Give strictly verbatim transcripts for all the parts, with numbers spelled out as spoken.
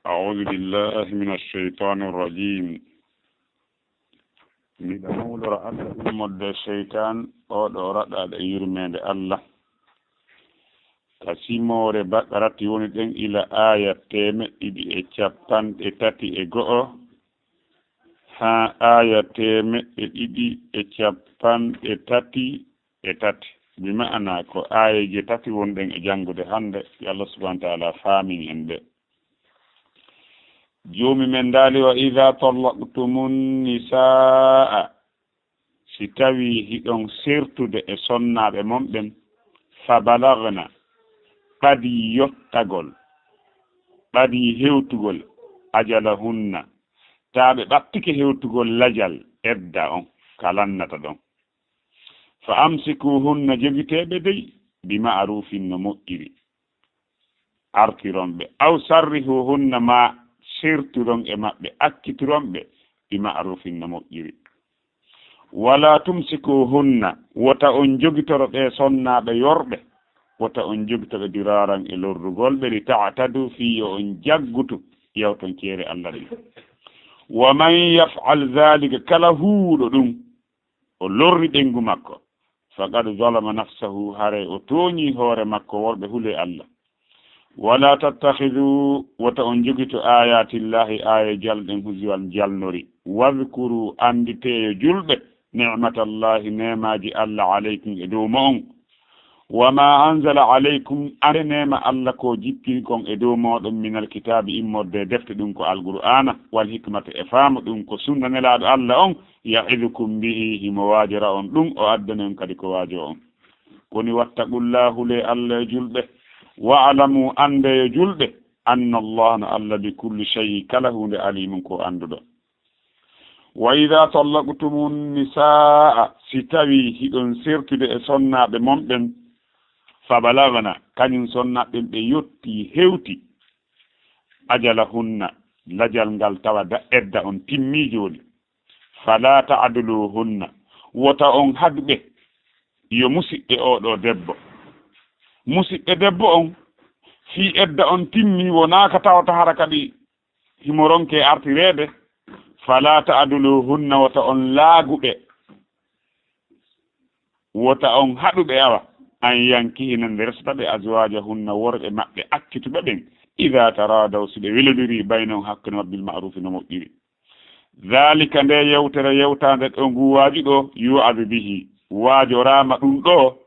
أعوذ بالله من الشيطان الرجيم. Miɗo mawlora Allah immorde seytaan, oo ɗoo raɗaaɗo e yurmeende Allah. Ka simoore Baqarati woni ɗen ila aaya teemeɗɗe ɗiɗi e capanɗe tati e go'o, haa aaya teemeɗɗe ɗiɗi e capanɗe tati e tati. Bi ma'ana ko aayeeje tati wonɗen e janngude hannde, yo Allah subhanahu wa ta'ala faamin en ɗe. Joomi men daali, "Wa idha tallaqtumun nisaa," si tawii hiɗon sertude e sonnaaɓe mon ɓen, "fa balagna," ɓadii yottagol, ɓadii hewtugol, "ajalahunna," taa ɓe ɓattike hewtugol lajal edda on, ka lannata ɗon. "Fa amsikuhunna," jogitee ɓe dey, "bi ma'rufin," no moƴƴiri. Artiron ɓe. "Aw sarrihuhunna," maa sertiron e maɓɓe, accitiron ɓe, "bi ma'rufin," no moƴƴiri. "Wala tumsikuhunna," wota on jogitoro ɓe sonnaaɓe yorɓe, wota on jogito ɓe diraaran e lorrugol ɓe, "li ta'tadu," fii yo on jaggutu yawton ceere Allah ɗen. "Wa man yaf'al dhalika," kala huuwuɗo ɗum, o lorri ɓeyngu makko, "faqad zalama nafsahu," haray o tooñii hoore makko, worɓe hulee Allah. "Wala tattakhidhu," wota on jogito, "ayatillahi," aaya jalɗen, "huzuwan," jalnori. "Wadhkuru," annditee yo julɓe, "ni'matallahi," neemaaji Allah, "alaykum," e dow mo'on. "Wa ma anzala alaykum," ande neema Allah ko jippini kon e dow mooɗon, "minal kitaabi," immorde e defte, ɗum ko Alqur'aana, "wal hikmata," e faamu, ɗum ko sunna Nelaaɗo Allah on, "ya'idukum bihi," himo waajora on ɗum, o addani on kadi ko waajoo on. Koni, "wattaqullaha," hulee Allah e julɓe, "wa'lamu," anndee yo julɓe, "annallaha," no Allah, "bi kulli shay'in," kala huunde, "alimun," ko annduɗo. "Wa idha tallaqtumun nisaa," si tawii hiɗon sertude e sonnaaɓe mon ɓen, "fa balagna," kañum sonnaaɓe ɓen ɓe yottii, hewti, "ajalahunna," lajal ngal tawa da-, edda on timmii jooni, "fala ta'duluhunna," wota on haɗu ɓe, yo musiɓɓe oo ɗoo debbo. Musiɓɓe debbo on, fii edda on timmii, wonaa ka tawata hara kadi himo ronke artireede, "fala ta'duluhunna," wota on laagu ɓe, wota on haɗu ɓe, awa, "an yankihina," nde resata ɓe, "azwajahunna," worɓe maɓɓe accituɓe ɓen, "idha taradaw," si ɓe welondirii, "baynahum," hakkunde maɓɓe, "bil ma'rufi," no moƴƴiri. "Dhalika," nde yewtere yewtaande ɗo, ngu waaju ɗo, "yu'adhu bihi," waajoraama ɗum ɗo,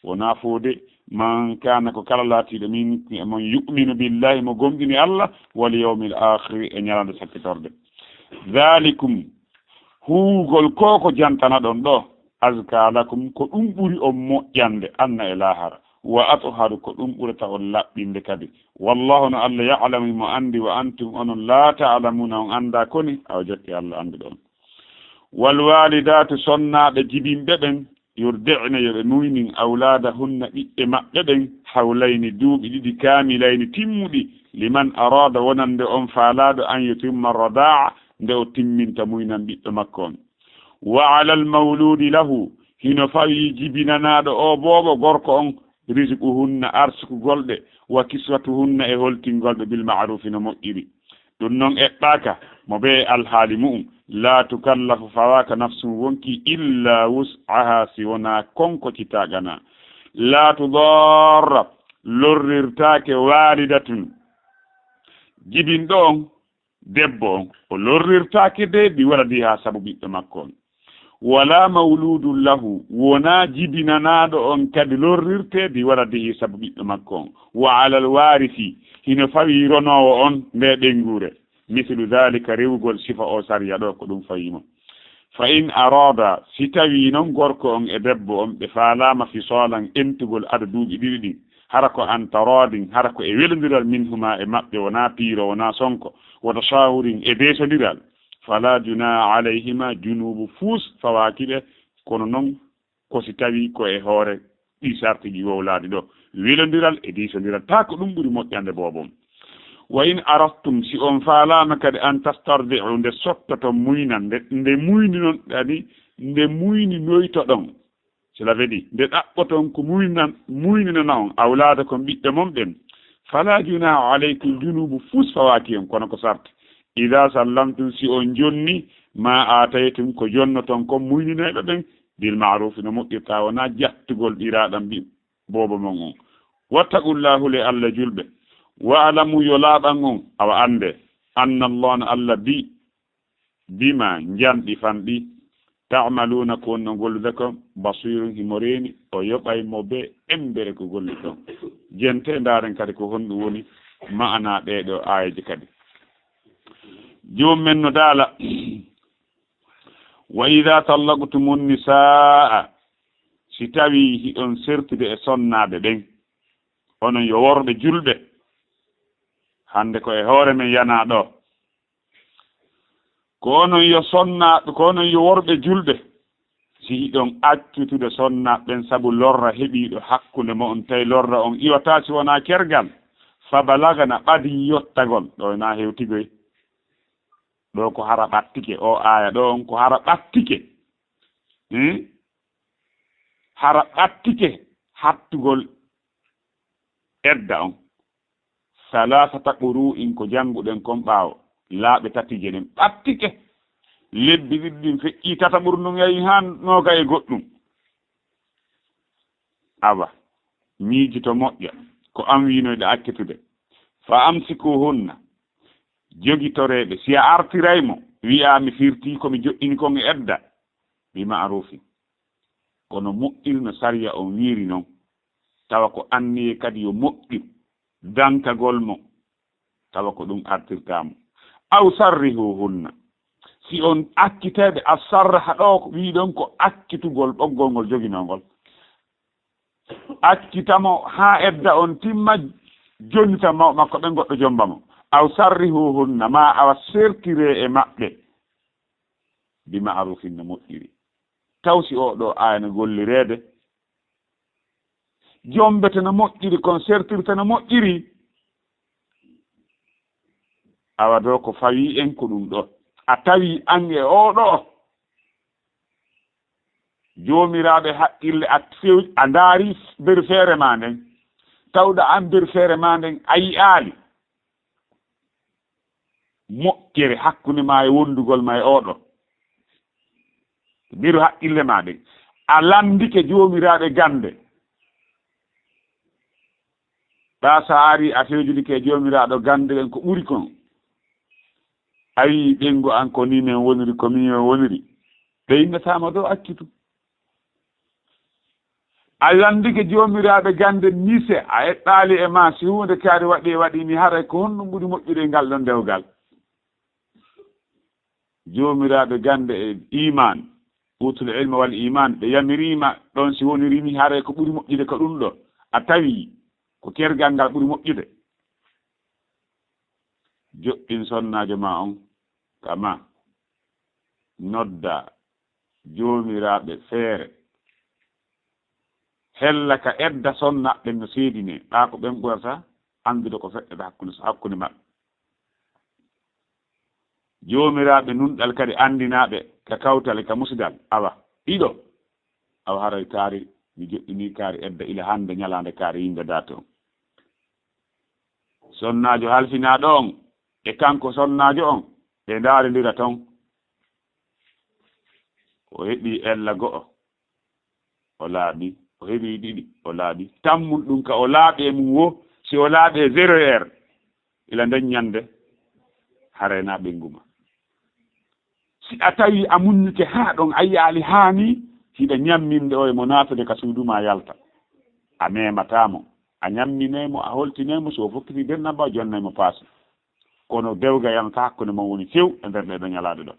wonaa fow de, "man kaana," ko kala laatiiɗo, "minkum," e mon, "yu'minu billahi," mo gomɗini Allah, "wal yawmil aakhiri," e ñalande sakkitorde. "Dhalikum," huugol ko ko jantanaɗon ɗo, "azka lakum," ko ɗum ɓuri on moƴƴande, anna e laahara, "wa atharu," ko ɗum ɓurata on laɓɓinde kadi. "Wallahu," no Allah, "ya'lamu," himo anndi, "wa antum," onon, "la ta'lamuna," on anndaa. Koni, awa jokke Allah annduɗo on. "Wal walidaatu," sonnaaɓe jibinɓe ɓen, "yurdi'na," yo ɓe muynin, "awlaadahunna," ɓiɓɓe maɓɓe ɓen, "hawlayni," duuɓi ɗiɗi, "kaamilayni," timmuɗi, "liman araada," wonande on faalaaɗo, "an yutimma radaa'a," nde o timminta muynan ɓiɓɓe makko on. "Wa alal mawluudi lahu," hino fawii jibinanaaɗo oo boobo gorko on, "rizquhunna," arsukugol ɓe, "wa kiswatuhunna," e holtingol ɓe, "bil ma'rufi," no moƴƴiri. Ɗum non eɓɓaaka mo bee alhaali mu'um. "Laa tukallafu," fawaaka, "nafsun," wonkii, "illa wus'aha," si wonaa kon ko ci taaganaa. "Laa tudarra," lorrirtaake, "waalidatun," jibinɗo on, debbo on, o lorrirtaake de "bi waladiha," sabu ɓiɗɗo makko on. "Wala mawludun lahu," wonaa jibinanaaɗo on kadi lorrirtee "bi waladihi," sabu ɓiɗɗo makko on. "Wa alal waarisi," hino fawii ronoowo on ndee ɓeynguure. "Mislu dhalika," rewugol sifa oo sariya ɗoo, ko ɗum fawii mo. "Fa in araada," si tawii non gorko on e debbo on ɓe faalaama fisaalan, entugol ado duuɓi ɗiɗi ɗin, hara ko "an taraadin," hara ko e welondiral, "minhuma," e maɓɓe, wonaa piiro, wonaa sonko, "wa tashaawurin," e deesondiral, "fala junaaha alayhima," junuubu fuus fawaaki ɓe, kono non ko si tawii ko e hoore ɗii sarti ɗi wowlaaɗi ɗoo, welondiral e diisondiral, taa ko ɗum ɓuri moƴƴande boobon. "Wa in aradtum," si on faalaama kadi, "an tastardi'u," nde sottoton muynan, nde, nde muyninon kadi, nde muyninoytoɗon, cela veut dire, nde ɗaɓɓoton ko muynan-, muyninana on, "awlaadakum," ɓiɓɓe mon ɓen, Fala junaha alaykum, junubu fus fawaaki on, kono ko sarti. Ida sallamtum, si on jonni, ma aataytum, ko jonnoton kon muyninayɓe ɓen, bil ma'rufi, no moƴƴirta, wona jattugol ɓiraaɗam bi boobo mon on. Wattaqullah, hule Allah julɓe. Wa alamu, yo laaɓan on, awa annde, anna Allah, no Allah bi, bima, njanɗi fanɗi, ta'maluna, ko on no gollude kon, basirun, himo reeni, o yoɓay mo be embere ko golli kon. Jente, ndaaren kadi ko honɗum woni ma'ana ɗee ɗoo aayeeje kadi. Joom men no daala, wa idha tallaqtumun nisaa, si tawii hiɗon sertude e sonnaaɓe ɓen, onon yo worɓe julɓe, hannde ko e hoore men yanaa ɗoo, ko onon yo sonnaaɓe, ko onon yo worɓe julɓe, si hiɗon accutude sonnaaɓe ɓen sabu lorra heɓiiɗo hakkunde mo'on, tawi lorra on iwataa si wonaa kergal, fa balagana, ɓadii yottagol, ɗoo na hewtigoy. Ɗoo ko hara ɓattike, o aaya ɗoo on ko hara ɓattike. Hmm? Hara ɓattike hattugol edda on. Salasata quru'in, ko jannguɗen kon ɓaawo, laaɓe tati je ɗen ɓattike. Lebbi ɗiɗi ɗin feƴƴii, tataɓuru ndun yahi haa nooga e goɗɗum. Awa, miijito moƴƴa, ko an wiinoyɗa accutude. Fa amsikuhunna, jogitoreeɓe, si a artiray mo, wi'aa mi firtii ko mi joɗɗini kon e edda, bi ma'rufin. Kono moƴƴir no sariya on wiiri non, tawa ko anniye kadi yo moƴƴu, dankagol mo, tawa ko ɗum artirtaa mo. Aw sarrihuhunna. Si on accitayɓe, a sarraha ɗoo ko wi'ɗon ko accitugol ɓoggol ngol joginoo ngol. Accita mo haa edda on timma, jonnita mawɓe makko ɓen, goɗɗo jomba mo. Aw sarrihuhunna, ma awa sertire e maɓɓe. Bi ma'rufin, no moƴƴiri. Taw si oo ɗoo aaya no gollireede, jombete no moƴƴiri, kon sertirte no moƴƴiri. Awa ɗoo ko fawii en ko ɗum ɗoo. A tawi an e oo ɗoo. Joomiraaɓe haqqille, a few-, a ndaari nder feere maa nden. Tawɗa an nder feere maa nden, a yi'aali moƴƴere hakkunde maa e wondugol maa e oo ɗoo. Nder haqqille maa ɗen, a lanndike joomiraaɓe gannde. Ɓaa so a arii a fewjidike e joomiraaɗo gannde ɗen ko ɓuri kon. A wi'i ɓeyngu an ko nii men woniri, ko nii men woniri. Ɓe innataama ɗoo accitu. A lanndike joomiraaɓe gannde mise, a eɓɓaali e maa, si huunde kaari waɗi e waɗi ni, haray ko honɗum ɓuri moƴƴude e ngal ɗon dewgal? Joomiraaɓe gannde e iimaan, uutul ilma wal iimaan, ɓe yamiriima ɗon si woniri ni, haray ko ɓuri moƴƴude ko ɗum ɗoo. A tawi ko kergal ngal ɓuri moƴƴude. Joɗɗin sonnaajo maa on ka maa, nodda joomiraaɓe feere. Hella ka edda sonnaaɓe ɓen no seedinee, ɓaa ko ɓen ɓurata anndude ko feƴƴata hakkunde, hakkunde maɓɓe. Joomiraaɓe nunɗal kadi anndinaaɓe ka kawtal e ka musidal, awa, ɗiɗo, awa haray kaari, mi joɗɗinii kaari edda ila hannde ñalaande kaari yimɓe daa toon. Sonnaajo halfinaaɗo on e kanko sonnaajo on, ɓe ndaarindira toon. O heɓii ella go'o, o laaɓi. O heɓii ɗiɗi, o laaɓi. Tammun ɗum ka o laaɓi e mum woo, si o laaɓi e zéro heure, ila nden ñannde, haray na ɓennguma. Si a tawi a muññike haa ɗon, a yi'aali haani, hiɗa ñamminde o e mo naatude ka suudu maa yalta. A meemataa mo, a ñamminay mo, a holtinay mo, si o fokkiti dennaba, o jonnay mo paasi. Kono dewga yanata hakkunde mon woni few e nder ɗee ɗoo ñalaaɗe ɗoo.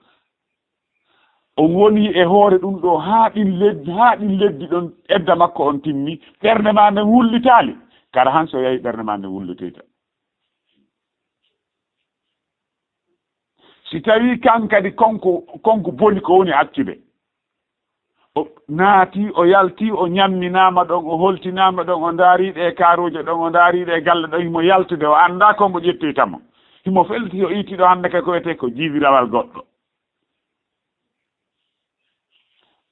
On woni e hoore ɗum ɗoo haa ɗin leddi, haa ɗin leddi ɗon edda makko on timmi, ɓernde maa nden wullitaali. Kara han so yahi ɓernde maa nden wullitoyta. Si tawii kan kadi konko, konko boni ko woni accude. O naati, o yalti, o ñamminaama ɗon, o holtinaama ɗon, o ndaari ɗe kaaruuje ɗon, o ndaari ɗe galle ɗon, himo yaltude, o anndaa ko mbo ƴettoyta mo. Himo felti, o itti ɗo hannde kay ko wiyetee ko jiibirawal goɗɗo.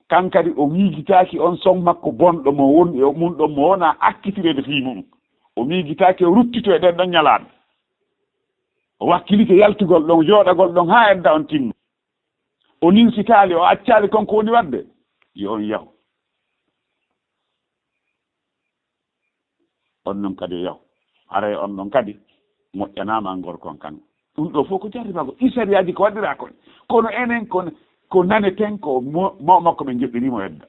Kan kadi o miijitaaki on son makko bonɗo mo won e mun ɗon mo wona accitireede fii mu'un. O miijitaake o ruttito e ɗen ɗon ñalaaɗe. O wakkilike yaltugol ɗon, jooɗagol ɗon haa edda on timma. O ninsitaali, o accaali kon ko woni waɗde. Yo on yahu. On non kadi o yahu. Haray on ɗon kadi moƴƴanaama an gorko on kan. Ɗum ɗo fof ko jarribagol. Ɗi sariyaaji ko waɗiraa kon. Kono enen kon, ko naneten ko mo-, mo-, makko ɓe joɗɗinii mo edda.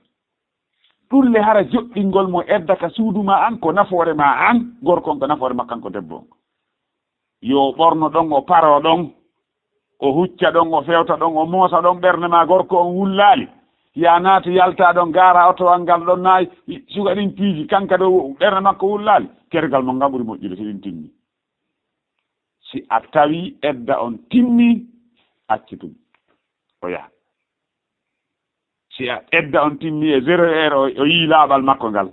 Ɗum le hara joɗɗingol mo edda ka suudu ma an, ko nafoore ma an, gorko on ko nafoore makko an ko debbo on. Yo ɓorno ɗon, o paro ɗon, o hucca ɗon, o fewta ɗon, o moosa ɗon, ɓernde ma gorko on wullaali. Ya naati yalta ɗon, gaara otowal ngal ɗon nayi, suga ɗin piiji, kanka ɗo ɓernde makko wullaali. Kergal mo ngal ɓuri moƴƴude si ɗin timmi. Si a tawi edda on timmi, accu ɗum. O yaha. Si a edda on timmi e zéro heure, o, o yii laaɓal makko ngal.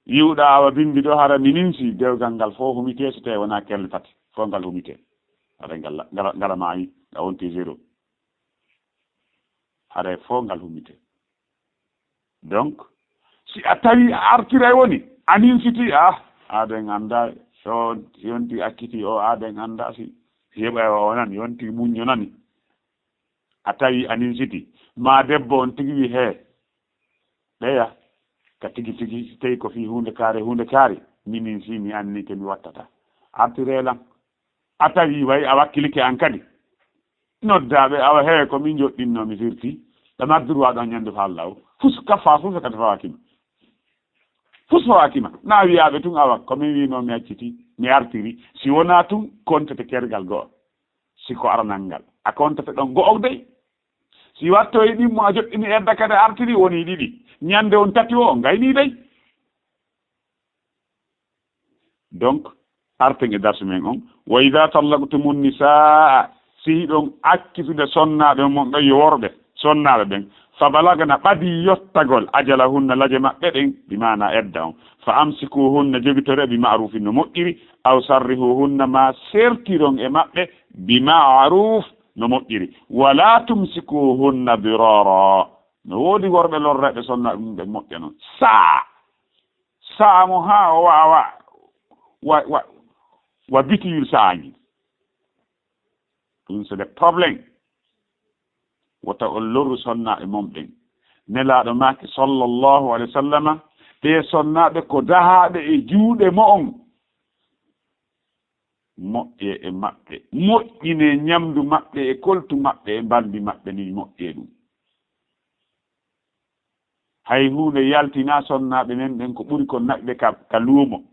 Yi'uɗaa awa binndi ɗo hara minin si dewgal ngal fof humitee, so tawii wonaa kelle tati. Fof ngal humitee. Haray ngal, ngal, ngal maayi, a wonti zéro. Haray fof ngal humitee. Donc, si a tawi a artiray woni, a ninsiti, ah, aden annda, so yonti acciti o, aden annda si, si heɓay o nani, yonti muñño nani. A tawi a ninsiti, ma debbo on tigi wi, "He, ɓeya, ka tigi tigi, si tawi ko fii huunde kaare, huunde kaare, minin si mi anni ke mi wattata. Artire lan." A tawi way a wakkilike an kadi. Noddaaɓe, awa he ko min joɗɗinno mi firti. Ɓe madduru wa ɗon ñande fa Allah o. Fus kafa, fus kadi fawakima. Fus fawakima. Na wiyaaɓe tun awa, ko min wiino mi acciti, mi artiri. Si wonaa tun, kontete kergal go'o. Si ko aranal ngal. A kontete ɗon go'o dey. Si wattoyi ɗimmo a joɗɗini edda kadi artiri woni ɗiɗi. Ñande on tati o, on gayni dey. Donc, arten e darsu men on. "Wa idha tallaqtumun nisaa", si hiɗon accitude sonnaaɓe mon ɓen yo worɓe, sonnaaɓe ɓen, "fa balagna", ɓadi yottagol, "ajalahunna", laje maɓɓe ɗen, bi maana edda on, "fa amsikuhunna", jogitore, "bi ma'rufin", no moƴƴiri, "aw sarrihuhunna", ma sertiron e maɓɓe, "bi ma'ruf", no moƴƴiri, "wa la tumsikuhunna dirara", no woodi worɓe lorreɓe sonnaaɓe mum ɓe moƴƴa non, saa, saa mo haa o wa, wa, wa, wa, wa bitiyul saañi. Ɗum c'est des problèmes. Wota on lorru sonnaaɓe mon ɓen. Nelaaɗo maaki sallallahu alayhi wa sallama, ɓe sonnaaɓe ko dahaaɓe e juuɗe mo'on. Moƴƴe e maɓɓe. Moƴƴine ñamdu maɓɓe e koltu maɓɓe e mbalndi maɓɓe ni moƴƴe ɗum. Hay huunde yaltinaa sonnaaɓe men ɓen ko ɓuri kon naɓde ka, ka luumo,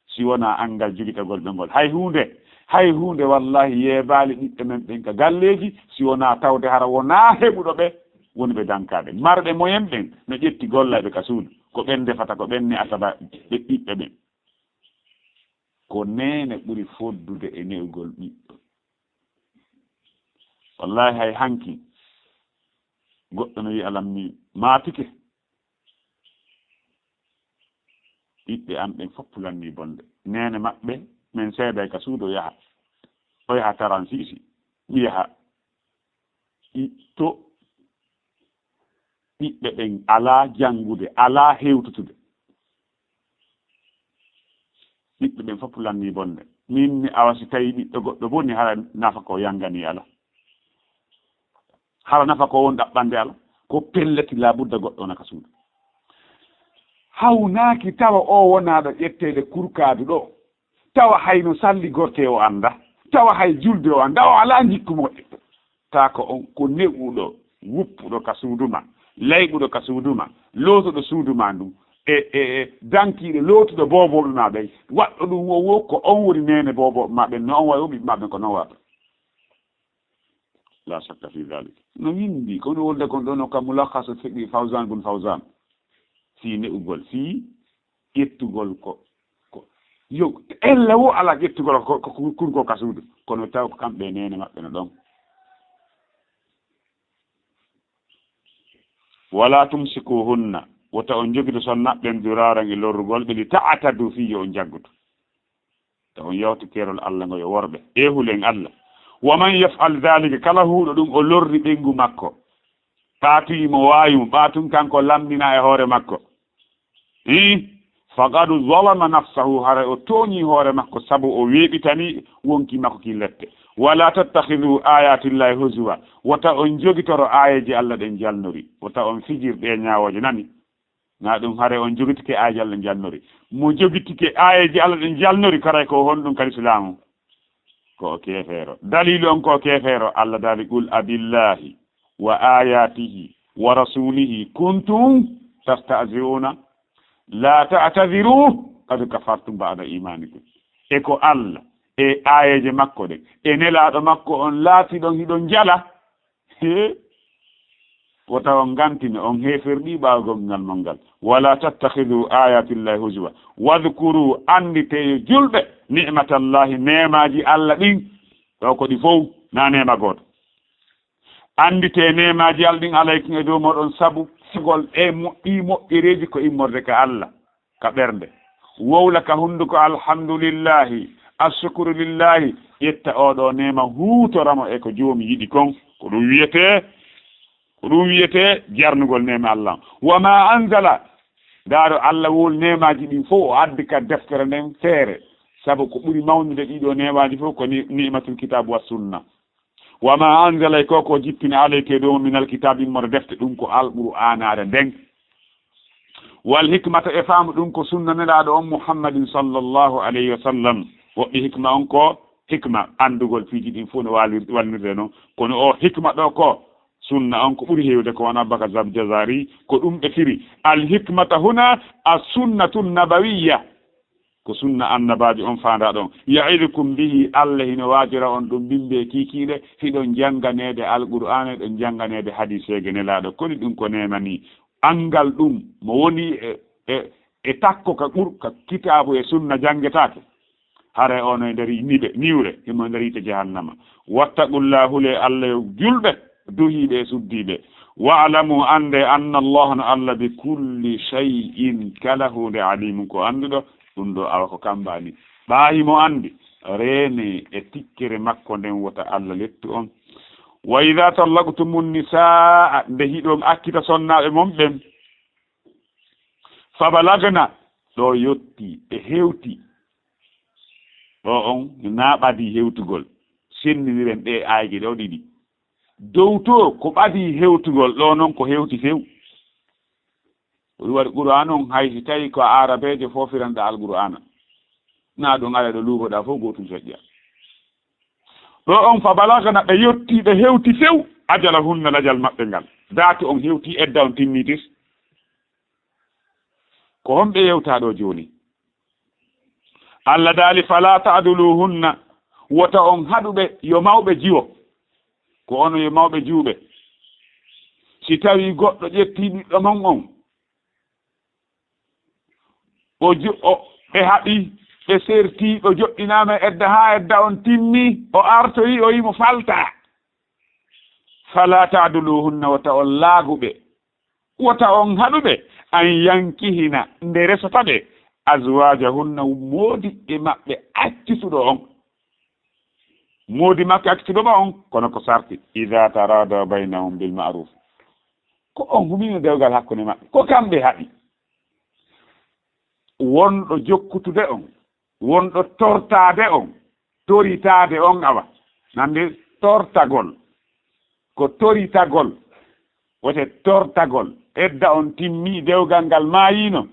si wonaa anngal jogitagol ɓe ngol. Hay huunde, hay huunde wallaahi yeebaali ɓiɓɓe men ɓen ka galleeji, si wonaa tawde hara wonaa heɓuɗo ɓe, woni ɓe dankaaɓe. Marɓe moyen ɓen no ƴetti gollayɓe ka suudu, ko ɓen ndefata, ko ɓen ne'ata ba-, ɓe ɓiɓɓe ɓen. Ko neene ɓuri foddude e ne'ugol ɓiɗɗo. Wallaahi hay hanki, goɗɗo no wi'a lammi maatike. Ɓiɓɓe am ɓen fof pulanni bonde. Neene maɓɓe, men seeday ka suudu o yaha. O yaha taransiisi. Mi yaha. I-, to ɓiɓɓe ɓen alaa janngude, alaa hewtutude. Ɓiɓɓe ɓen fof pulanni bonde. Min mi awa si tawi ɓiɗɗo goɗɗo boni hara nafa ko yangani ala. Hara nafa ko won ɗaɓɓande ala. Ko pelleti labudda goɗɗo wona ka suudu. Hawnaaki tawa o wonaaɗo ƴetteede kurkaadu ɗo. Tawa hay no salli gortee o annda. Tawa hay julde o annda. O alaa njikku moƴƴo. Taa ko on ko ne'uɗo, wuppuɗo ka suudu ma, layɓuɗo ka suudu ma, lootuɗo suudu ma ndun, e, e, e dankiiɗo, lootuɗo boobooɓe ma ɓen, waɗɗo ɗum wo, wo ko on woni neene boobooɓe ma ɓen, no on wayi o ɓiɓɓe ma ɓen ko non waɗa. La shakka fi dhalik. No windi, kono wolde kon ɗon o ka mulakhasu fiqhi Fawzan bun Fawzan. Fii ne'ugol, fii ƴettugol ko, ko, yo, ella wo ala ƴettugol ko, ko, ko, kun ko ka suudu. Kono taw ko kamɓe neene maɓɓe no ɗon. Wala tumsikuhunna, wota on jogido sonna ɓen diraran e lorrugol ɓe, li ta'tadu fii yo on jaggudu. Taw on yawti keerol Allah ngo yo worɓe. E hulen Allah. Wa man yaf'al dhalika, kala huuɗo ɗum, o lorri ɓeyngu makko. Ɓaatuyi mo waawi mo, ɓaatun kanko lamminaa e hoore makko. Hii, Faqad zalama nafsahu, haray o tooñii hoore makko sabu o weeɓitanii wonkii makko kii lette. Wala tattakhidhu ayatillahi huzuwa, wota on jogitoro aayeeje Allah ɗen jalnori, wota on fijir ɗee ñaawooje nani. Na ɗum haray on jogitike aayeeje Allah ɗen jalnori. Mo jogitike aayeeje Allah ɗen jalnori, karay ko honɗum ka lislaamu? Ko o keefeero. Daliilu on ko o keefeero. Allah daali, "Qul abillahi wa ayatihi wa rasulihi kuntum tastahzi'una. La ta'tadhiru qad kafartum ba'da imanikum." E ko Allah, e aayeeje makko ɗen, e nelaaɗo makko on laatiɗon hiɗon jala. He? Wota on ngantine, on heeferɗii ɓaawo gomɗinal mon ngal. "Wala tattakhidhu ayatillahi huzuwa. Wadhkuru", annditee yo julɓe, "ni'matallahi", neemaaji Allah ɗin. Ɗo ko ɗi fow, na neema gooto. Annditee neemaaji Allah ɗin alaykum e dow mooɗon, sabu fagol e mo-, ɗii moƴƴereeji ko immorde ka Allah, ka ɓernde. Wowla ka hunnduko, "Alhamdulillahi, assukuru lillahi", ƴetta oo ɗoo neema, huutora mo e ko Joomi yiɗi kon. Ko ɗum wiyetee, ko ɗum wiyetee jarnugol neema Allah. "Wa ma anzala", ndaaro Allah wowli neemaaji ɗin fow, o addi ka deftere nden feere, sabu ko ɓuri mawnude ɗii ɗoo neemaaji fow ko ni-, ni'matul kitaabu wa sunna. "Wa ma anzala", e ko ko jippini, "alayka", e dow mo, "minal kitaabi", immorde defte, ɗum ko Alqur'aanaare nden. "Wal hikmata", e faamu, ɗum ko sunna Nelaaɗo on Muhammadin sallallahu alayhi wa sallam. Woɓɓe hikma on ko hikma anndugol piiji ɗin fow no walir-, wallirde non. Kono o hikma ɗo ko sunna on ko ɓuri heewde ko wona Bakar Zab Jazari, ko ɗum ɓe firi. "Al hikmata huna as sunnatu nabawiyya." Ko sunna annabaajo on faandaa ɗon. "Ya'idukum bihi", Allah hino waajora on ɗum bimbe kiikiiɗe, hiɗon jannganeede Alqur'aana, hiɗon jannganeede hadiiseeje Nelaaɗo. Koni ɗum ko neema ni? Anngal ɗum mo woni e, e, e takko ka Qur-, ka kitaabu e sunna janngetaake. Haray ono e nder niɓe, niwre, himo e nder yiite jahannama. "Wattaqullaha", hulee Allah yo julɓe, duhiiɓe e suddiiɓe. "Wa'lamu", anndee, "anna Allaha", no Allah, "bi kulli shay'in", kala huunde, "alimun", ko annduɗo. Ɗum ɗo awa ko kambaani. Ɓaayi mo anndi, reene e tikkere makko nden, wota Allah lettu on. "Wa idha tallaqtumun nisaa", nde hiɗon accita sonnaaɓe mon ɓen, "fabalagna", ɗo yotti, ɓe hewti. Ɗo on na ɓadii hewtugol. Senniniren ɗee aayeeje ɗo ɗiɗi. Dow to ko ɓadii hewtugol, ɗo non ko hewti few. Ko ɗum waɗi Qur'aana on, hay si tawi ko aarabeejo, foofiranɗaa Alqur'aana. Na ɗum ara ɗo luuroɗaa fof gootum soƴƴa. Ɗo on, "fabalagna", ɓe yotti, ɓe hewti few, "ajalahunna", lajal maɓɓe ngal. Daati on hewti, edda on timmitis. Ko honɓe yewtaa ɗo jooni? Allah daali, "Fala ta'duluhunna", wota on haɗu ɓe, yo mawɓe jiwo. Ko onon yo mawɓe jiwɓe. Si tawii goɗɗo ƴettii ɓiɗɗo mon on, o jo-, o, ɓe haɓi, ɓe sertii, o joɗɗinaama e edda haa edda on timmii, o artoyi, o yimo faltaa. "Fala ta'duluhunna", wota on laagu ɓe. Wota on haɗu ɓe, "an yankihina", nde resata ɓe, "azwajahunna", moodi e maɓɓe accituɗo on. Moodi maɓɓe accituɗo ma on, kono ko sarti, "idha tarada baynahum bil ma'ruf". Ko on humino dewgal hakkunde maɓɓe, ko kamɓe haɗi. Wonɗo jokkutude on, wonɗo tortaade on, toritaade on, awa. Nande tortagol, ko toritagol, wiyete tortagol. Edda on timmi dewgal ngal maayiino.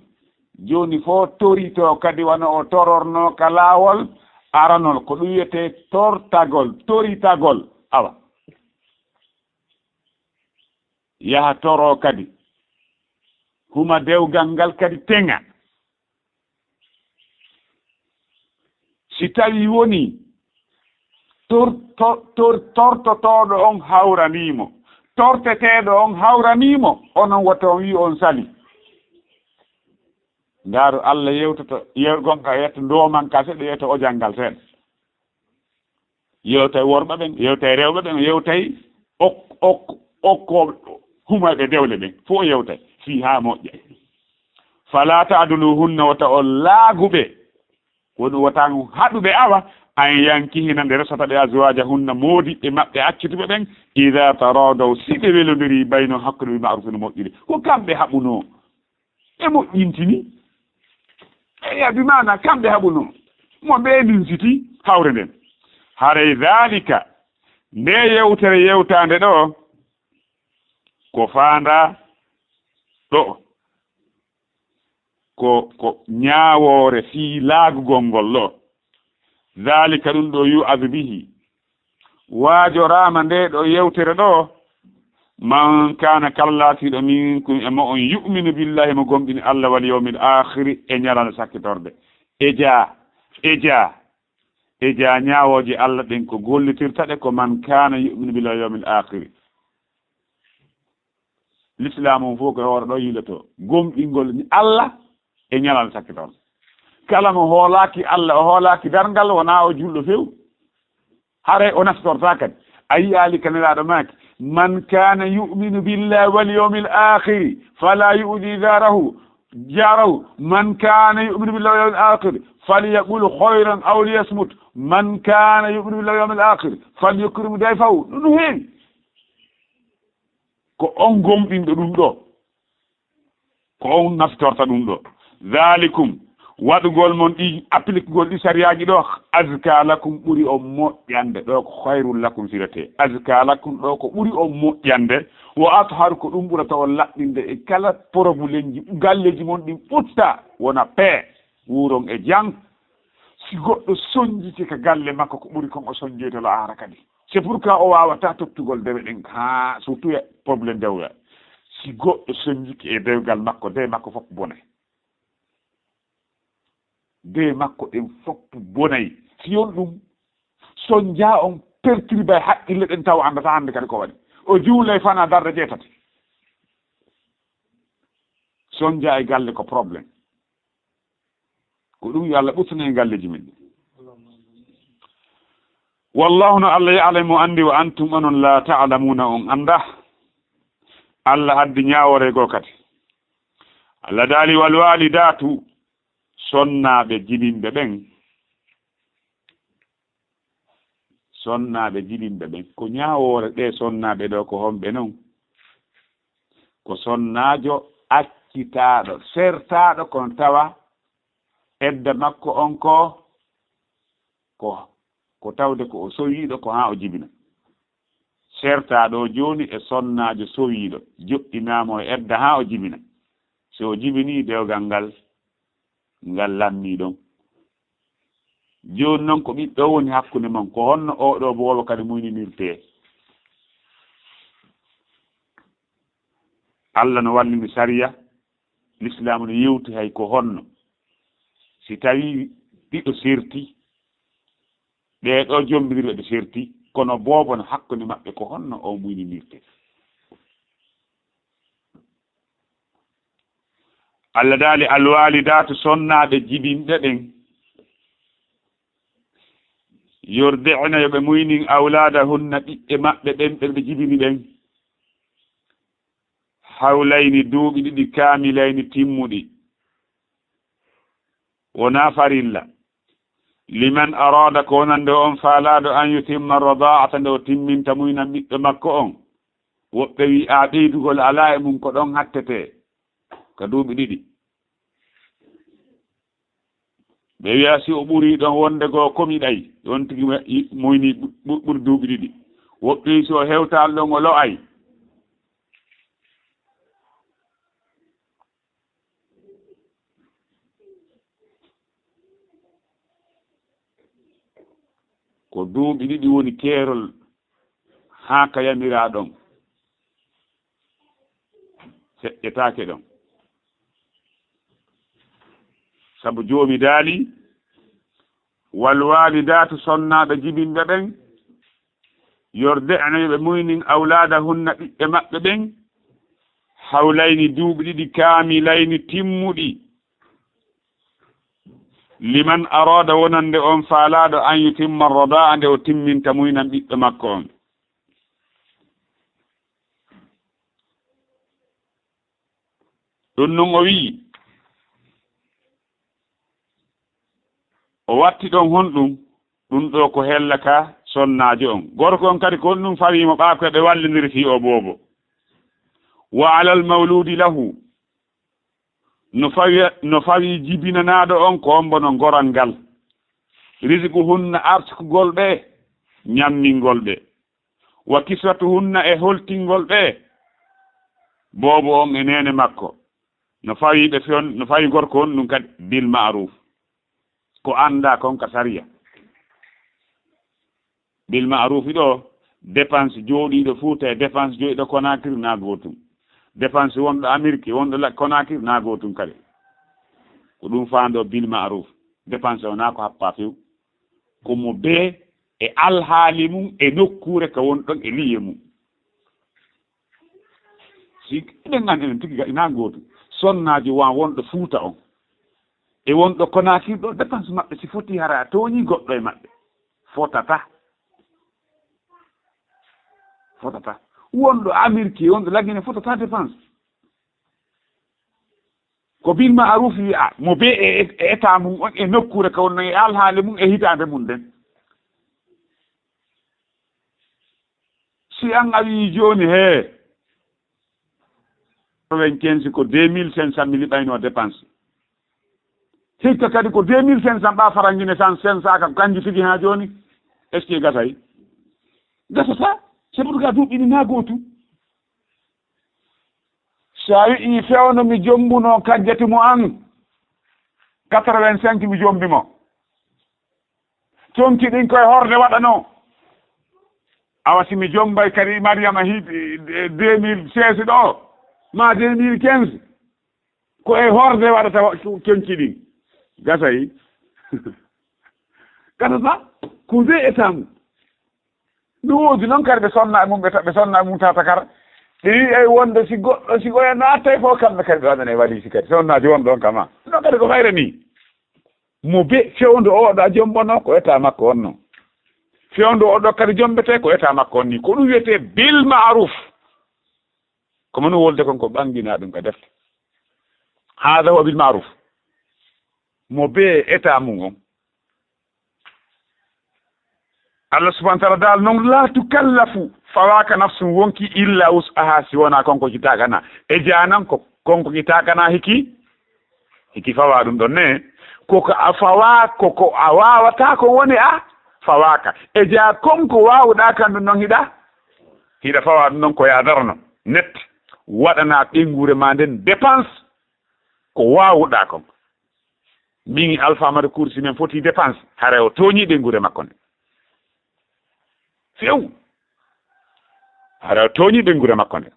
Jooni fo torito kadi wano o tororno ka laawol aranol. Ko ɗum wiyete tortagol, toritagol, awa. Yaha toro kadi. Huma dewgal ngal kadi teŋa. Si tawii wonii tor-, tor-, tor-, tortotooɗo on hawranii mo, torteteeɗo on hawranii mo, onon wota on wi'u on salii. Ndaaru, Allah yewtoto, yew-, gonga yetto ndooman ka seɗɗa, yewta o janngal seeɗa. Yewtay worɓe ɓen, yewtay rewɓe ɓen, yewtay ok-, ok-, okkooɓe humayɓe dewle ɓen. Fof o yewtay fii haa moƴƴa. "Fala ta'duluhunna", wota on laagu ɓe. Woni wota on haɗu ɓe, awa, "an yankihina", nde resata ɓe, "azwajahunna", moodiɓɓe maɓɓe accituɓe ɓen, "idha taradaw", si ɓe welondirii, "baynahum", hakkunde, "bil ma'ruf", no moƴƴiri. Ko kamɓe haɓunoo. Ɓe moƴƴintini. Eya, bi maana kamɓe haɓuno. Mo ɓe linsiti hawre nden. Haray daalika, nde yewtere yewtaande ɗo, ko faanda ɗo, ko, ko ñaawoore fii laagugol ngol ɗo. Daalika, ɗum ɗo, yu'azu bihi, waajoraama nde ɗo yewtere ɗo, man kaana, kala laatiiɗo, minkum, e mo'on, yu'minu billahi, mo gomɗini Allah, wal yawmil aakhiri, e ñalande sakkitorde. E jaa, e jaa, e jaa, ñaawooje Allah ɗen ko gollitirta ɗe ko man kaana yu'minu billahi wal yawmil aakhiri. Lislaamu on fof ko e hoore ɗo yiilotoo. Gomɗingol ni Allah e ñalal sakkitorde. Kala mo hoolaaki Allah, o hoolaaki darngal, wonaa o juulɗo few. Haray o naftortaa kadi. A yi'aali ka Nelaaɗo maaki, "Man kaana yu'minu billahi wal yawmil aakhiri, falaa yu'zi jaarahu, jaarahu. Man kaana yu'minu billahi wal yawmil aakhiri, falyaqul khayran aw liyasmut. Man kaana yu'minu billahi wal yawmil aakhiri, falyukrim dayfahu." Ɗum no heewi. Ko on gomɗinɗo ɗum ɗo, ko on naftorta ɗum ɗo. Zaalikum, waɗugol mon ɗi, appliquegol ɗi sariyaaji ɗo, azka lakum, ɓuri on moƴƴande, ɗo ko khayrul lakum firete. Azka lakum, ɗo ko ɓuri on moƴƴande, wa atharu, ko ɗum ɓurata on laɓɓinde e kala problèmeji, galleji mon ɗin ɓutta, wona pee, wuuron e jam. Si goɗɗo sonjike ka galle makko, ko ɓuri kon o sonjoyta laakhara kadi. C'est pourquoi o waawataa tottugol dewe ɗen haa surtout e problème dewgal. Si goɗɗo sonjike e dewgal makko, de makko fof bonay. De makko ɗen fof bonay. Si on ɗum sonja, on perturba e haqqille ɗen, taw anndata hannde kadi ko waɗi. O juulay fanaa darde jeetati. Sonja e galle ko problème. Ko ɗum yo Allah ɓurtino en galleeji men ɗi. Wallahu, no Allah ya'lamu, anndi, wa antum, onon, la ta'lamuna, on annda. Allah addi ñaawoore goo kadi. Allah daali, "Wal waalidatu, sonnaaɓe jibinɓe ɓen." Sonnaaɓe jibinɓe ɓen. Ko ñaawoore ɗee sonnaaɓe ɗoo, ko homɓe non? Ko sonnaajo accitaaɗo, sertaaɗo, kono tawa edda makko on ko, ko, ko tawde ko o sowiiɗo, ko haa o jibina. Sertaaɗo o jooni e sonnaajo sowiiɗo, joɗɗinaama e edda haa o jibina. So o jibinii, dewgal ngal, ngal lammii ɗon. Jooni non, ko ɓiɗɗo woni hakkunde mon, ko honno oo ɗoo boobo kadi muyninirtee? Allah no wallini sariya, Lislaamu no yewti hay ko honno. Si tawii ɗiɗo serti, ɓee ɗoo jombindirɓe ɓe serti, kono boobo no hakkunde maɓɓe, ko honno o muyninirtee? Allah daali, "Alwalidaatu, sonnaaɓe jibinɓe ɓen, yurdi'na, yo ɓe muynin, awlaadahunna, ɓiɓɓe maɓɓe ɓen, ɓe ɓe jibini ɓen, hawlayni, duuɓi ɗiɗi, kaamilayni, timmuɗi." Wonaa farilla. "Liman araada", ko wonande on faalaaɗo, "an yutimma radaa'ata", nde o timminta muynan ɓiɗɗo makko on. Woɓɓe wi'i, a, ɓeydugol alaa e mum, ko ɗon hattetee, ka duuɓi ɗiɗi. Ɓe wi'a, si o ɓurii ɗon wonde goo komi ɗay, on tigi mo-, i-, muyni ɓu-, ɓu-, ɓuri duuɓi ɗiɗi. Woɓɓe wi'i, si o hewtaali ɗon, o lo'ay. Ko duuɓi ɗiɗi woni keerol haa ka yamiraa ɗon. Feƴƴetaake ɗon. Sabu Joomi daali, "Wal waalidaatu", sonnaaɓe jibinɓe ɓen, "yurdi'na", yo ɓe muynin, "awlaadahunna", ɓiɓɓe maɓɓe ɓen, "hawlayni", duuɓi ɗiɗi, "kaamilayni", timmuɗi. "Liman araada", wonande on faalaaɗo, "an yutimma radaa'a", nde o timminta muynan ɓiɓɓe makko on. Ɗum nun o wi'i, o watti ɗon honɗum? Ɗum ɗo ko hella ka sonnaajo on. Gorko on kadi ko honɗum fawii mo ɓaakoy ɓe wallindiri fii o boobo? "Wa alal mawluudi lahu", No fawi, no fawi jibinanaaɗo on ko ombo no goral ngal. Rizquhunna, arsukugol ɓe, ñammingol ɓe. Wa kiswatuhunna, e holtingol ɓe, boobo on e neene makko. No fawi ɓe fiyon, no fawi gorko on ɗum kadi bil ma'ruf. Ko anndaa kon ka sariya. Bil ma'rufi ɗo, dépense jooɗiiɗo Fuuta e dépense jooɗiiɗo Conakry na gootum. Dépense wonɗo Amérique, wonɗo la-, Conakry na gootum kadi. Ko ɗum faando bil ma'ruf. Dépense o na ko happa few. Ko mo bee e alhaali mum e nokkuure ka woni ɗon e liye mum. Si eɗen anndi enen tigi gaɗi na gootum. Sonnaajo wan wonɗo Fuuta on. E wonɗo Conakry ɗo, dépense maɓɓe si foti hara a tooñii goɗɗo e maɓɓe. Fotata. Fotata. Wonɗo Amérique, wonɗo Lagine fotata dépense. Ko bil ma'ruf wi'a, mo bee e, e, e état mum on, e nokkuure ka wonno, e alhaali mum, e hitaande mum nden. Si an a wi'i jooni, hee, quatre-vingt-quinze ko deux mille cinq cent mille ɓayno dépense. Hikka kadi ko deux mille cinq cent ɓa farangine san cinq cent ka kanji tigi ha jooni. Est-ce que gasay? Gasata. C'est pourquoi duuɓi ɗi na gootu. Sa wi'i fewno mi jombuno kajjati mo an, quatre-vingt-cinq mi jombi mo. Conki ɗin koye horde waɗano. Awa si mi jombay kadi Mariama hiɗi deux mille seize ɗo, ma deux mille quinze. Ko e horde waɗata wa-, conki ɗin. Gasay. Gasata, ko be état mum. No woodi noon kadi ɓe sonna e mum, ɓe ta-, ɓe sonna e mum tata kara. Ɓe wi'i ay wonde si goɗɗo, si oya nattay fof kamɓe kadi ɓe waɗane walisi kadi. Sonnaaji won ɗon kama. No kadi ko mayre ni. Mo be fewndo oɗo a jombono ko état makko on non. Fewndo oɗo kadi jombete ko état makko on ni. Ko ɗum wiyete bil ma'ruf. Ko mon wolde kon ko ɓangina ɗum ka defte. Hada wa bil ma'ruf. Mo be état mum on. Allah subhanahu wa ta'ala dal non, la tukallafu, fawaaka nafsun wonki illa wus'aha, si wona kon ko ki takana. E janan ko kon ko ki takana hiki, hiki fawa ɗum ɗon ne. Ko ka a fawa, ko, ko a wawata ko woni a fawaaka. E ja kon ko wawuɗa kan ɗum non hiɗa, hiɗa fawa ɗum ɗon ko yadarno. Net, waɗana ɓengure ma nden dépense ko wawuɗa kon. Min Alpha Mari Kursi men foti dépense, hara o tooñi ɓengure makko nde. Few. Hara o tooñi ɓengure makko nde.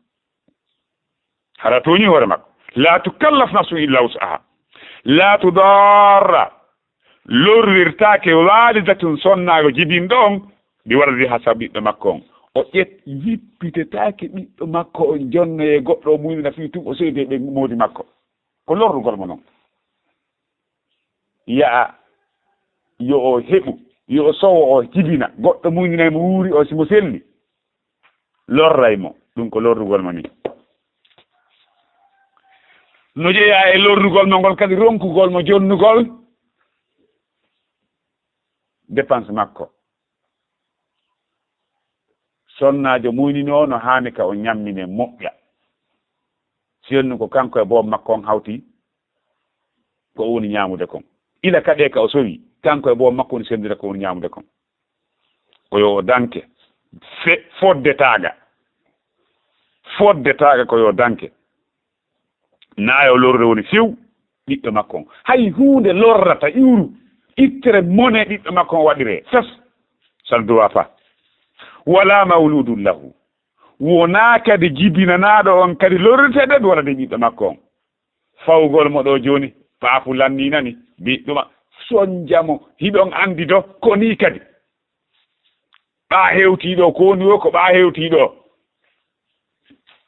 Hara o tooñi hoore makko. La tukallaf nafsun illa wus'aha. La tudarra. Lorrirtaake walidatun sonnaago jibinɗo on, bi waladiha sabu ɓiɗɗo makko on. O ƴet-, jippitetaake ɓiɗɗo makko on jonnoye goɗɗo o muynina fii tun o seedi ɓe moodi makko. Ko lorrugol mo non. Ya'a yo o heɓu, yo o sowo o jibina, goɗɗo muynina mo wuuri o si mo selli. Lorray mo, ɗum ko lorrugol mo ni. No jeyaa e lorrugol mo ngol kadi ronkugol mo jonnugol dépense makko. Sonnaajo muynino no haani ka o ñammine moƴƴa. Si yonnu ko kanko e boom makko on hawti ko o woni ñaamude kon. Ila kaɗee ka o sowi, kanko e boom makko woni sendude ko woni ñaamude kon. Ko yo o danke. Fe-, fodde taaga. Fodde taaga ko yo danke. Naayo lorre woni few ɓiɗɗo makko on. Hay huunde lorrata iwru, ittere mone ɓiɗɗo makko on waɗire. Fes. Ça ne doit pas. Wala mawludun lahu. Wonaa kadi jibinanaaɗo on kadi lorriteede wala de ɓiɗɗo makko on. Fawgol mo ɗo jooni, paapu lanni nani, ɓiɗɗuma, sonja mo, hiɗon anndi do, ko nii kadi. Ɓaa hewtii ɗo, ko woni wo ko ɓaa hewtii ɗo.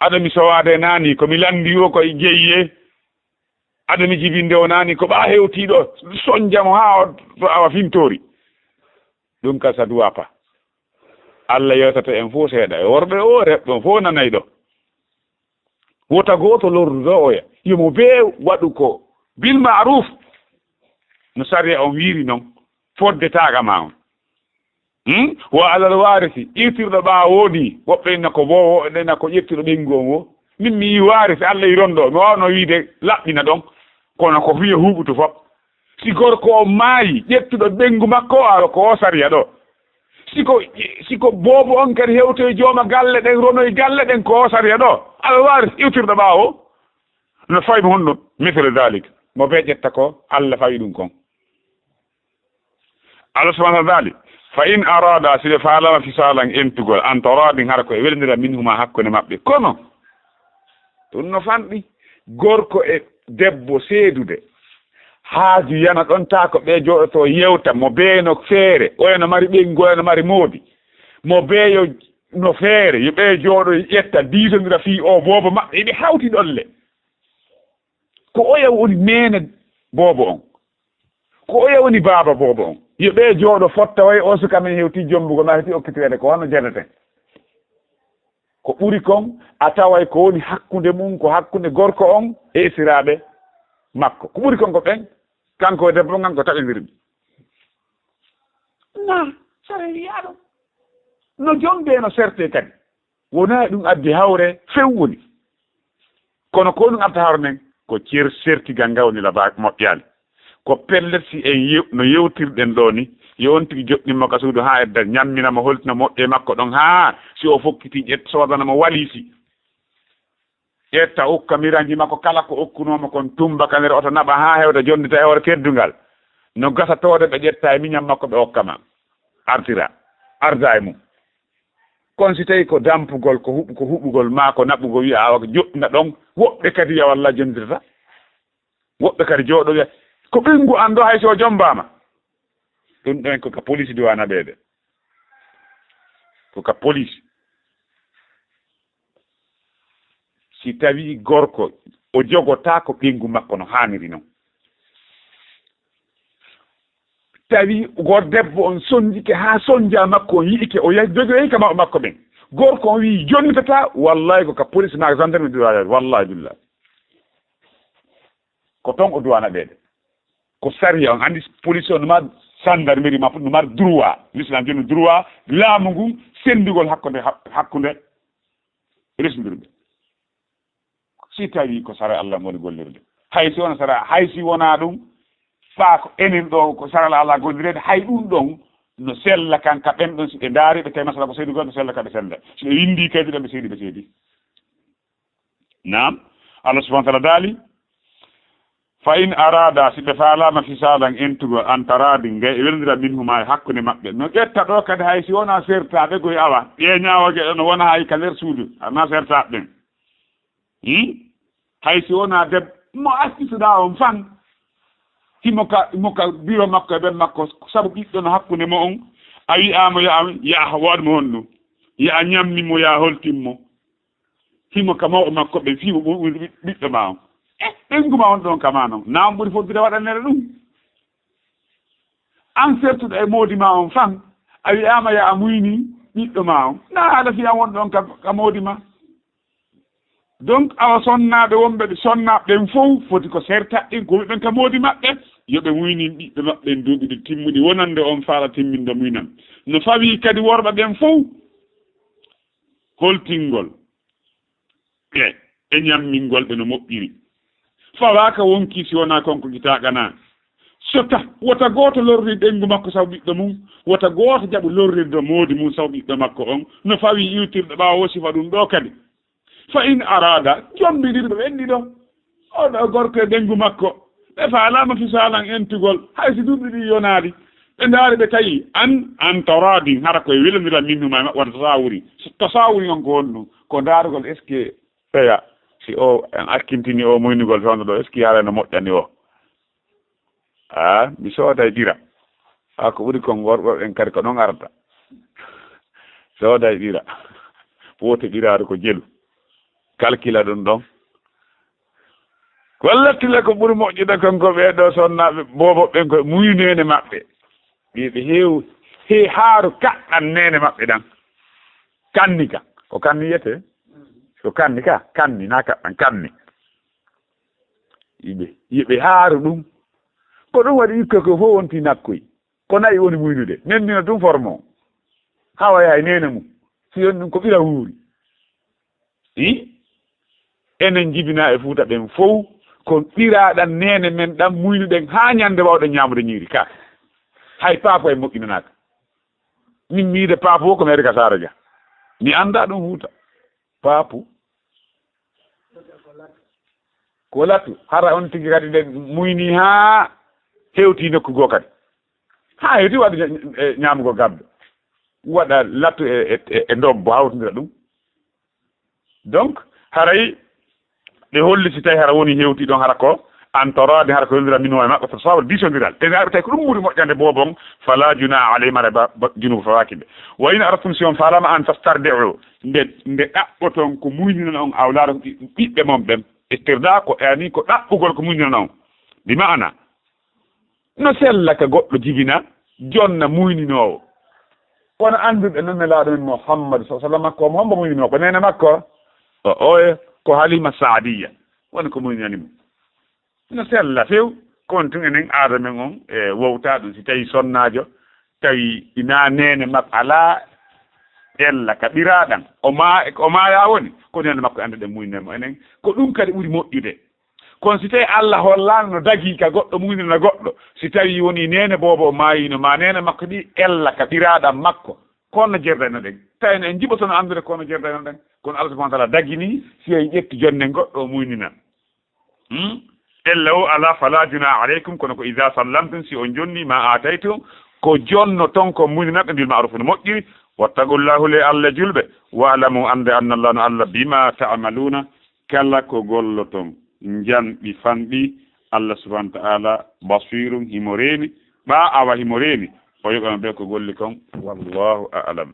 Aɗa mi sowaade naani, ko mi lanndi wo ko e jeyi e. Aɗa mi jibinde o naani, ko ɓaa hewtii ɗo, sonja mo haa o, to awa fintoori. Ɗum ka ça doit pas. Allah yewtata en fof seeɗa, e worɓe o, rewɓe on fof nanay ɗo. Wota gooto lorru ɗo oya. Yo mo bee waɗu ko bil ma'ruf. No sariya on wiiri non, fodde taaga ma on. Hmm? Wa alal waarisi, irtirɗo ɓaawo woodi, woɓɓe ina ko boowo, woɓɓe ina ko ƴettuɗo ɓeyngu on wo. Min mi yii waarisi, Allah yiron ɗo, mi waawno wiide laɓɓina ɗon. Kono ko fiya huɓutu fof. Si gorko o maayi, ƴettuɗo ɓeyngu makko o, aro ko o sariya ɗo. Si ko, si ko boobo on kadi hewtoy jooma galle ɗen, ronoy galle ɗen, ko o sariya ɗo. Aɗa waawi iwtirɗo ɓaawo. No fawii mo honɗum? Misle dalik. Mo bee ƴetta ko Allah fawi ɗum kon. Allah subhanahu wa taala, fa in arada, si ɓe faalama fisalan entugol, an taradin, hara ko e welindira minhuma, hakkunde maɓɓe. Kono, ɗum no fanɗi. Gorko e debbo seedude. Haaju yana ɗon, taa ko ɓe jooɗoto yewta, mo bee no feere, oya no mari ɓeyngu, oya no mari moodi. Mo bee yo no feere, yo ɓe jooɗo ƴetta, diisondira fii o boobo maɓɓe, eɓe hawti ɗolle. Ko oya woni neene boobo on. Ko oya woni baaba boobo on. Yo ɓe jooɗo fotta way o suka men hewti jombugol ma hewti okkitireede ko hono jedete. Ko ɓuri kon a taway ko woni hakkunde mum, ko hakkunde gorko on e esiraaɓe makko. Ko ɓuri kon ko ɓen, kanko e debbo ngan ko taƴondirɓe. Na, sare wi'aɗo. No jombe no serte kadi. Wonaa ɗum addi hawre few woni. Kono ko ɗum adda hawre nden, ko cer-, sertigal ngal woni la ba-, moƴƴaali. Ko pellet si en yew-, no yewtirɗen ɗo ni, yo on tigi joɗɗin mo ka suudu haa edda ñammina mo, holtina moƴƴe makko ɗon, haa si o fokkiti ƴetta soodana mo waliisi. Ƴetta okka miranji makko kala ko okkunoo mo kon, tumba ka nder oto naɓa haa hewta jonnita e hoore teddungal. No gasa toode ɓe ƴetta e miñan makko ɓe okka ma. Artira. Arda e mum. Kon si tawi ko dampugol, ko huɓ-, ko huɓugol maa ko naɓugol, wi'a awa joɗɗina ɗon, woɓɓe kadi ya walla jondirta. Woɓɓe kadi jooɗo wi'a, ko ɓinngu an ɗo hay so o jombaama. Ɗum ɗon ko ka police duwa naɓeede. Ko ka police. Si tawi gorko o jogotaako ɓinngu makko no haaniri non. Tawi gor debbo on sonjike haa sonja makko on yi'ike, o yahi jogoyi ka mawɓe makko ɓen. Gorko on wi'i jonnitata, wallahi ko ka police maa gendarmerie duwa, wallahi billahi. Ko ton o duwa naɓeede. Ko sariya on, anndi police on no mari gendarmerie ma, no mari droit, l'islam jonni droit, laamu ngun, senndugol hakkunde, hakkunde resndirɓe. Si tawi ko sara Allah ngoni gollirde. Hay si wona sara, hay si wona ɗum, faa ko enen ɗo ko sara Allah gollireede, hay ɗum ɗon no sella kan ka ɓen ɗon, si ɓe ndaari ɓe tawi masala ko seedugol, no sella ka ɓe senda. Si ɓe windi kadi ɗon ɓe seedi, ɓe seedi. Naam, Allah subhanahu wa ta'ala daali, fa in arada, si ɓe faalaama fisaalan entugol, an taradin, ngay e welondira minhuma e hakkunde maɓɓe. No ƴetta ɗo kadi hay si wona sertaaɓe goy awa, ɓe ñaawoje ɗo no wona hay ka nder suudu, ana sertaaɓe ɓen. Hmm? Hay si wona deb-, mo accituɗaa on fan, himo ka, himo ka biro makko e ɓen makko, sabu ɓiɗɗo no hakkunde mo on, a wi'aama yo a, ya a waɗ mo honɗum? Ya a ñammin mo, ya a holtin mo. Himo ka mawɓe makko ɓen, fii mo ɓuri ɓiɗɗo ma on. Eh, ɓeyngu ma on ɗon ka ma non. Na on ɓuri foddude waɗanere ɗum? An sertuɗo e moodi ma on fan, a wi'aama ya a muyni ɓiɗɗo ma on. Na haala fii an won ɗon ka, ka moodi ma. Donc, awa sonnaaɓe wonɓe ɓe sonnaaɓe ɓen fow foti ko sertaɗen ko ɓen ka moodi maɓɓe, yo ɓe muynin ɓiɓɓe maɓɓe ɓen duuɓi ɗi timmuɗi wonande on faala timmindo muynan. No fawii kadi worɓe ɓen fow holtingol ɓe e ñammingol ɓe no moƴƴiri. Fawaaka wonkii si wonaa kon ko gitaaɗe ɗanaa. So ta, wota gooto lorrir ɓeyngu makko sabu ɓiɗɗo mum, wota gooto jaɓu lorrirde moodi mum sabu ɓiɗɗo makko on, no fawii iwtirɗo ɓaawo o sifa ɗum ɗo kadi. Fa in arada, jommbindirɓe ɓen ɗiɗo, oɗo gorko e ɓeyngu makko, ɓe faalaama fisaalan entugol, hay si duuɓi ɗiɗi yonaali, ɓe ndaari ɓe tawi an, an taradin, hara koye welondiral minhuma e maɓɓe, wata tasawuri. So tasawuri on ko honɗum? Ko ndaarugol est-ce que ɓeya, si o en akkintini o muynugol fewndo ɗo, est-ce que haray no moƴƴani o? Aa, mi sooday ɓira. Haa ko ɓuri kon worɓe ɓen kadi ko ɗon arata. Sooday ɓira. Woote ɓiraaru ko jelu. Kalkila ɗum ɗon. Ko lattile ko ɓuri moƴƴude kon ko ɓee ɗoo sonnaaɓe boobo ɓen ko muyneene maɓɓe. Ɓe, ɓe heew-, hee haaru kaɗɗan neene maɓɓe ɗan. Kanni ka. Ko kanni yiyetee? Ko kanni ka? Kanni, naa kaɗɗan, kanni. Yiɓe, yiɓe haaru ɗum. Ko ɗum waɗi ɓikkoy ko fof wonti nakkoy. Ko na'i woni muynude. Nendina ɗum formo. Hawa yahay neene mum. Si on ɗum ko ɓira wuuri. I? Enen jibinaa e Fuuta ɓen fof. Ko ɓiraaɗan neene men ɗan muynuɗen haa ñannde waawɗen ñaamude ñiiri ka. Hay paapo e moƴƴinanaaka. Min miide paapo ko meeri ka saara ja. Mi anndaa ɗum huuta. Paapo. Ko latu. Hara on tigi kadi nde muyni haa hewti nokku goo kadi. Haa hewti waɗi ña-, e ñaamugol gabbe. Waɗa latu e, e, e, e ndobbo hawtindira ɗum. Donc, haray ɓe holli si tawi hara woni hewti ɗon hara ko an torade hara ko yondira min e maɓɓe to sawal disondiral. Te naɓe tawi ko ɗum ɓuri moƴƴande boobon fala juna alayhim hara ba, ba, junubu fawaaki ɓe. Wa in aradtum si on faalama an tastardi'u nde, nde ɗaɓɓoton ko muynina on awlaadakum ɓi-, ɓiɓɓe mon ɓen. Istirda ko ani ko ɗaɓɓugol ko muynina on. Bi ma'ana, no sella ka goɗɗo jibina jonna muyninoowo. Wona annduɓe noon Nelaaɗo men Muhammad sa sallam makko, omo hombo muyninoo? Ko neene makko? O oye ko Halima Saadiya. Woni ko muyninani mo. No sella few. Ko on tun enen aada men on e wowta ɗum. Si tawi sonnaajo, tawi ina neene makko alaa ella ka ɓiraaɗan, o maa-, o maayaa woni, ko neene makko annduɗen muyninani mo. Enen, ko ɗum kadi ɓuri moƴƴude. Kono si tawi Allah hollaano no dagii ka goɗɗo muynina goɗɗo, si tawi woni neene boobo o maayino, ma neene makko ɗi ella ka ɓiraaɗan makko, ko honno jerdaynoɗen? Tawi en njiɓotono anndude ko honno jerdaynoɗen. Kono Allah subhanahu wa taala daginii, si en ƴetti jonnen goɗɗo o muynina. Hmm? Ella o alaa, fala juna alaykum, kono ko iza sallamtum, si on jonni ma aataytum, ko jonnoton ko muyninaɓe bil ma'ruf no moƴƴiri, wattaqullahu le Allah julɓe, wa'lamu annde anna Allah no Allah bima ta'maluna, kala ko golloton, njanɗi fanɗi, Allah subhanahu wa ta'ala basirum himo reeni, ɓa awa himo reeni, o yoɓano ɓe ko golli kon, wallahu a'lam.